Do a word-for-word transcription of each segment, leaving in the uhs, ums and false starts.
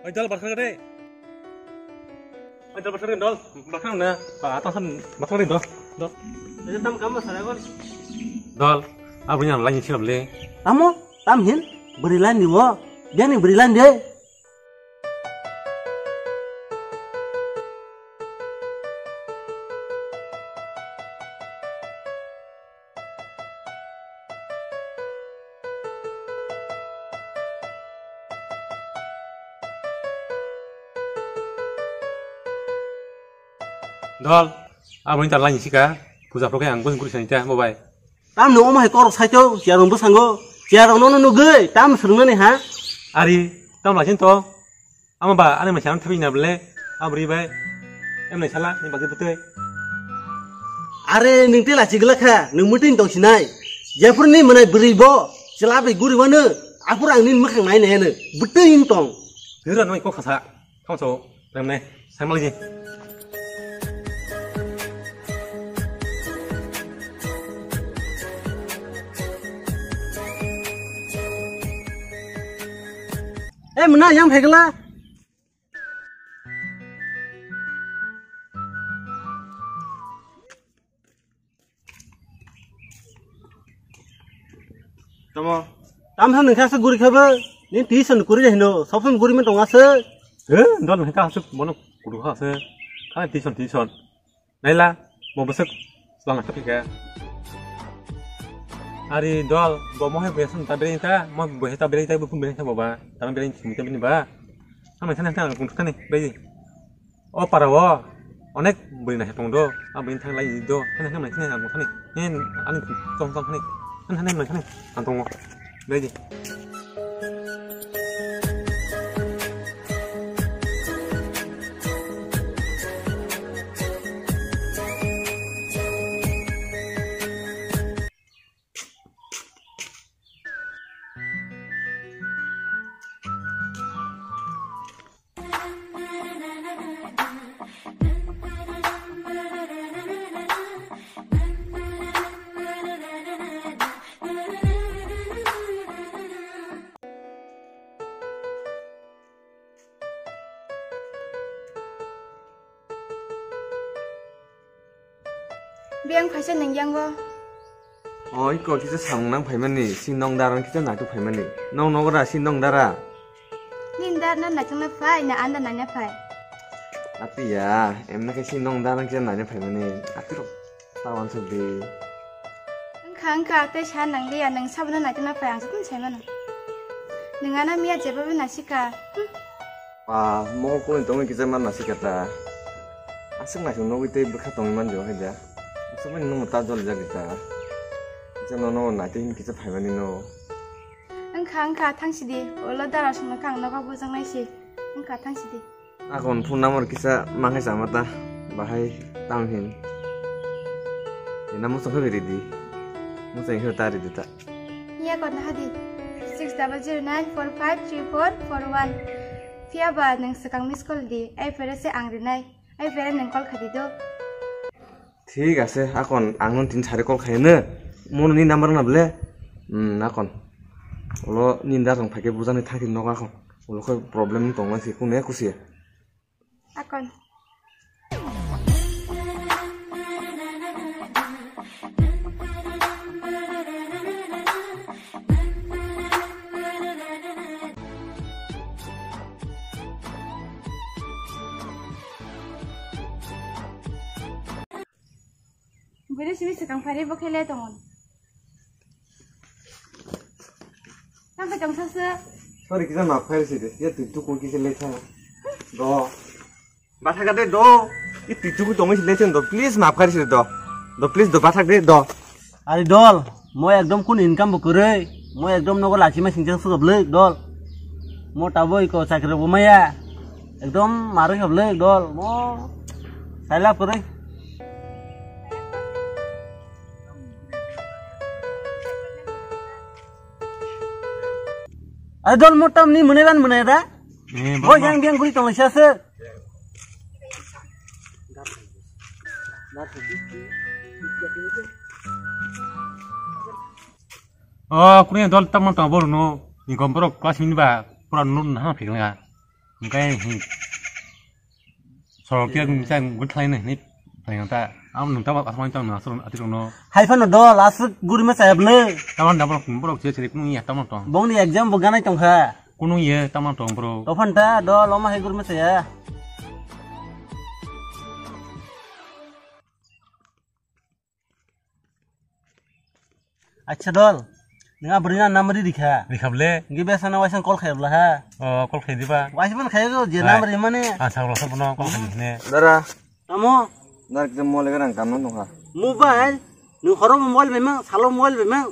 Oi, dol, bathang de. Oi, dol, bathang de, dol. Bathang na. Ba, ata san, bathang de, dol. Dol. Oi, tam kam ba sara gol. Dol. Aboni ang lain si bole. Tamo, tam hin. Berilan ni wo. Dia ni berilan de. Dol, aboni ta lain sika, puja phro khe ang gosing guri sani ta, bo bai. Tam no omo hai torok sai to, chair rok bwsango, chair rok no no nugui, tam swrwngmani ha? Ari, tam lai sin to. Ama ba, ani masa ang thabi na bole, abri bai, em nai sala, ni bagwi bwtwi. Are, nwng tela chigla kha, nwng mwtwi tong sinai. Jephru ni mwnai bwrwi bo, chwla bai guri wano, aphuru ang nini mwkhang nai nai heno, bwtwi wng tong. Hira noi kok khasa, kham so, rem nai, sai mal ji. Eh, mwnai yang phegla. Tamo. Tam han nangkha se guri khabe. Ni tuition guri de hino. Sob som guri man tonga se. He, dol nangkha se bono guru kha se. Kha tuition, tuition. Naila, mo bwswk swlangna thapikha. Ari dol, bo mohai bwrwi aswk ta bereng ta, mo bwrwi ta bereng ta, bukung bereng ta boba. Tamo bereng simi ta bini ba. Hamai thani thani ang tongthani bai. O para o onek bwrwi nai tong do. Ang bini thang lai do. Thani thani thani ang thani. Hen ani chong chong thani. Thani thani thani ang tongo. Bai di. Biyang phaisa nang yango. O, iko kisa samung nang phaimani, si nong dara kisa naituk phaimani. Nong nogo da si nong dara? Nini dara na naituk na phai, na anda naina phai. Atiya, emna khe si nong dara kisa naina phaimani. Atirok. Tawan suk di. Wngkha, wngkha, tei sa nang liya, nwng sabono naitok na phai, ang jotono sai mano. Nwng ano miya jeba bai naisika. Hmm. Pa, mokol kuni tongwi kisa man naisika ta. Aswk naising nogwi tei bwkha tongwi man jeba khe da. Aswk bai nwng ta joli jagwi ta. Kisa nono naitwi hwn kisa phaimani no. Wngkha, wngkha, thang sidi. Ulo dara songno kha ang nogo bujak nai si. Wngkha, thang sidi. Akon phone number kisa mangai sama ta bahai tang hin. Ina musa khe ridi. Musa khe ta ridi ta. Iya kon hadi. Six double zero nine four five three four four one. Phiya ba nwng swkang miss call di. Ai phere se ang rinai. Ai phere nwng call khadi do. Thik ase, akon ang nung tin sari call khaino. Mono ni number na ble? Hmm, akon. Ulo ni da tong phake bujani thaki nok akon. Ulo khe problem tong nang si kune kusi. Akon. Bwrwi simi swkang phairwi bo khe le tongo. Tang khe tongsa se. Sorry, kisa maaf khairi se de. Ya twi tukun kisa le thang. Do. Batha gade do. I twi tukun tongwi se le thang do. Please maaf khairi se do. Do please do batha de do. Ari dol, mo ekdom kun income bo kwrwi, mo ekdom nogo lachima singjak sujok le dol. Mo taboi ko chakri bo maya, ekdom marwi hob le dol, mo sailap kwrwi. Ari dol mo tamni mwnai ban mwnai da? Eh, bo baba. Yang biang guri tong laisa se. Oh, kuni dol tamang tong bor no. Ni gom borok class ni ba pura no na phik nga. Hingke hi. Sorok khe nung chang guthlai nai ni. Phai ta. Am nung ta asmani tong na sorok ati tong no. Hai phano dol aswk gurima chaya bwle. Taman da borok borok che che kunung ya taman tong. Bongni exam bo ganai tongkha. Kunung ye taman tong bro. To phan ta dol oma hai gurima chaya. Acha dol, nang abri na namri rikha. Rikha ble? Ngi besa na waisang call khai bla ha. Oh, call khai diba? Waisang khai go je namri mane. Ah, sa lo sa bono call khai ne. Dara. Tamo? Dar ke mole garang kam nang ha. Mobile, nu horo mobile memang, salo mobile memang.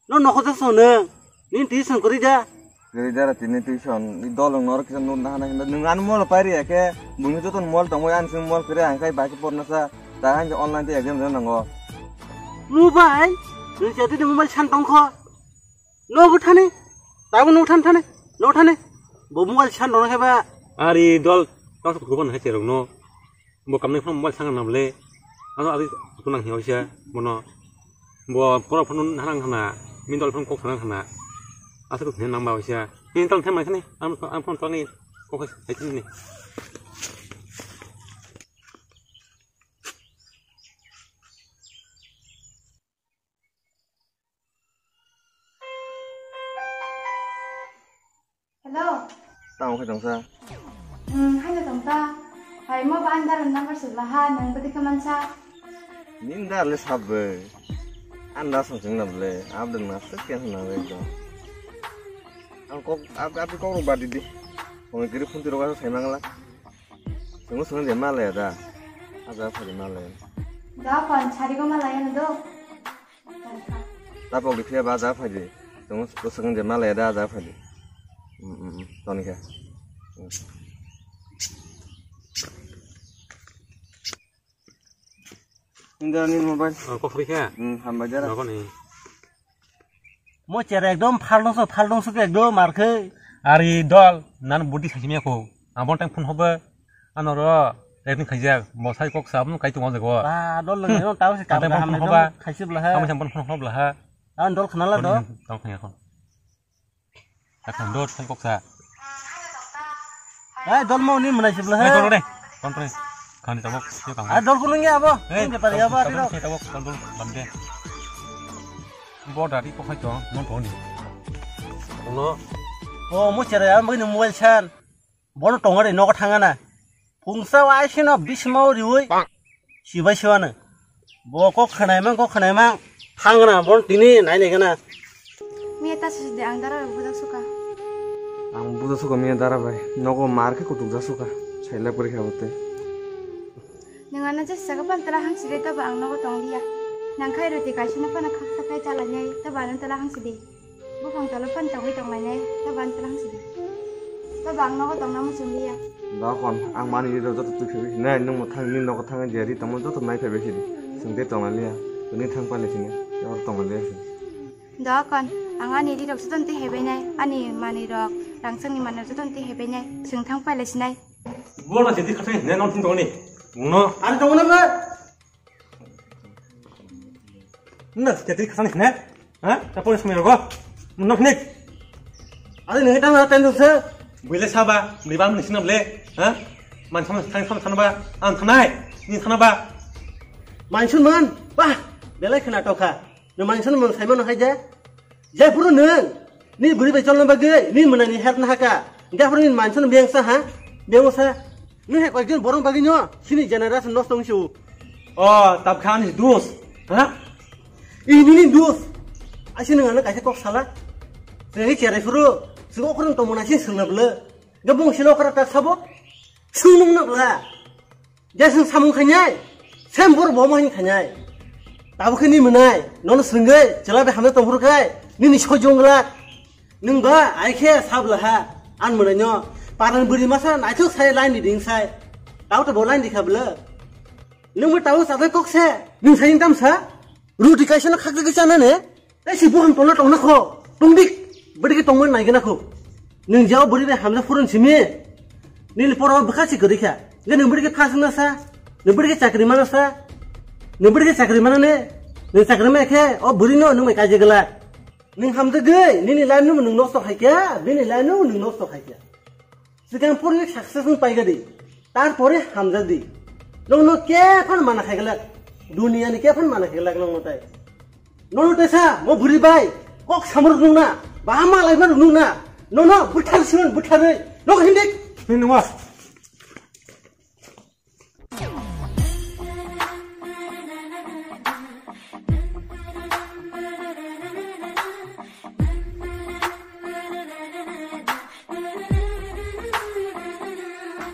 No nokho ta song nang. Ni tuition kori da. Kiri dara tini tuition, ni dol wng norok kisa nur nahana hinda. Nwng ano mol pai riya khe, bungni joto mol tongwi, ani sing mol kiri ang khai bai khe porna sa, ta han online te exam rwna nango. Mobile, nwng chati de mobile san tongkho. No go thani, ta bo no than thani, no thani. Bo mobile san tongna khe ba. Ari dol, tong sa khubon hai cherok no. Bo kamni phano mobile sang na ble. Ano adi kunang hi oisa bono. Bo pora phano nang hana, min dol phano kok sana hana. Asa ko nang ba oisa. Min dol themai khani, am am phone toni kok hai khani. Hello. Tamo khe tongsa. Hmm, haino tongsa. Hai mo ba andar number se bla ha, nang badi kaman sa. Nin dar le sabbe. Anda song sing na ble, abdeng na se kya na le do. Ang kok, ab ab kok ro badi di. Kong kiri phun tiro ka sai mangla. Sung sung je male da. Aja phari male. Da pan chari ko mala yan do. Tapok di phiya ba aja phai di. Tongo bwswk wng je malaya da aja phai di. Mm, mm, mm. Toni khe. Mm. Indra ni mobile. Oh, kok free khe? Hmm, hambai jara. Nokoni. Mo chera ekdom phal dongso, phal dongso khe ekdom mar khe. Ari dol, nan budi khaisi maya ko. Abon tang phone hobe. Ano ro, recording khaijak, bo sai kok sa, aboni kai tongo jago. Ba, dol lagi, no, tao se kabra hamle, khaisi bla ha. Tamo se phone hob la ha. Ang dol khna la do. Tamo khna khon. Akhon dol sai kok sa. Ai, dol mo ni mwnai se bla ha. Ai, dol re. Kon re. Khani tamo, yo kang. Ai, dol kulung ya abo. Ai, ni pari abo, abo. Tamo se tamo kon dol bande. Bo dari kok hai to, mon to ni. Ono. O, mo chera ya, mo ni mobile san. Bono tongari nogo thangana. Pungsa waisino bismo riui. Sibai siwano. Bo kok khnaimang, kok khnaimang. Thangana, bono tini nainai gana. Miya ta sisi de ang dara budak suka. Ang budak suka miya dara bai. Nogo mar khe kutuk ja suka. Saila pori kha bote. Nang ano je saka pan tala hang sire ta ba ang nogo tong liya. Nang khai roti kaisina pana khaksa kai chala nyai ta ba ano tala hang side. Buphang talo phan tongwi tonglainai, ta ban tlang sidi. Ta bang nogo tongna muchung liya. Dokon, ang mani rok joto twi phaiwi hinai, nwng mwthang ni nogo thangwi je ri tongmo joto nai phaibai sidi. Chwng tei tonglailiya, tini thang pailai sini, tei oro tonglailiya se. Dokon, ang ani ri rok joto twi haibainai, ani mani rok, rangchakni mani rok joto twi haibainai, chwng thang pailai sinai. Bono je twi khathang hinai, non tong tongni. Bungno. Ani tongna ba? Nna, je twi khathang hinai. Ha? Ta pore sumai rogo. Mun nok nik. Ade nang tang na tang se. Buile saba, buile ba mun sinam le. Ha? Man sama thang sama thang ba. Ang thanai. Ni thana ba. Mansun man. Bah. Belai khna tokha. No mansun man sai man hai je. Je puru nang. Ni buri bai cholna bagwi. Ni mwnani her na haka. Ga puru ni mansun beng sa ha. Beng sa. Nung hai koyekjon borok bagwi no sini generation nosto wngsi o. O, tabkha ani dos, ha? I nini dos. Aisi nung ano kaisa kok sala. Tei cherai phuru, sing okrong tongmani aisi singna bwle. Ga bung sino okra ta sabo. Sung nung na bwla. Ja sing samung khainai. Sem bor bo mo hin khainai. Tabukhe ni mwnai. Nono swrwngwi, chwla bai hamjak tongphuru khai. Nini sojong glak. Nwng ba ai khe sabla ha, an mwnai no, paran bwrwi masa naithok sai line di ding sai. Tao to bo line di kha bwle. Nwng bo tao sadai kok se, nwng sai tam sa. Ruti kaisa no khakjagwi chana ne. Tei si buhan tongna tongna kho. Tongdik. Bwrwi khe tongmani naigwna kho. Nwng jao bwrwi bai hamjak phurun simi. Nini poro bwkha si kwrwi kha. Nge nwng bwrwi khe phas wngna sa. Nwng bwrwi khe chakri mana sa. Nwng bwrwi khe chakri mana ne. Nwng chakri ma khe o bwrwi no nwng bai kaijagwla. Nwng hamjagwi, nini line no nwng nosto khaikha, bini line no nwng nosto khaikha. Swkang pore success wng paigadi, tarpore hamjakdi. Nokno kephan mana khaiglak, duniyani kephan mana khaiglak nokno tai. Nono tesa mo buri bai kok samrok nungna, ba malai ma nungna, nono buthar sun butharoi nok hindik. Hinwa.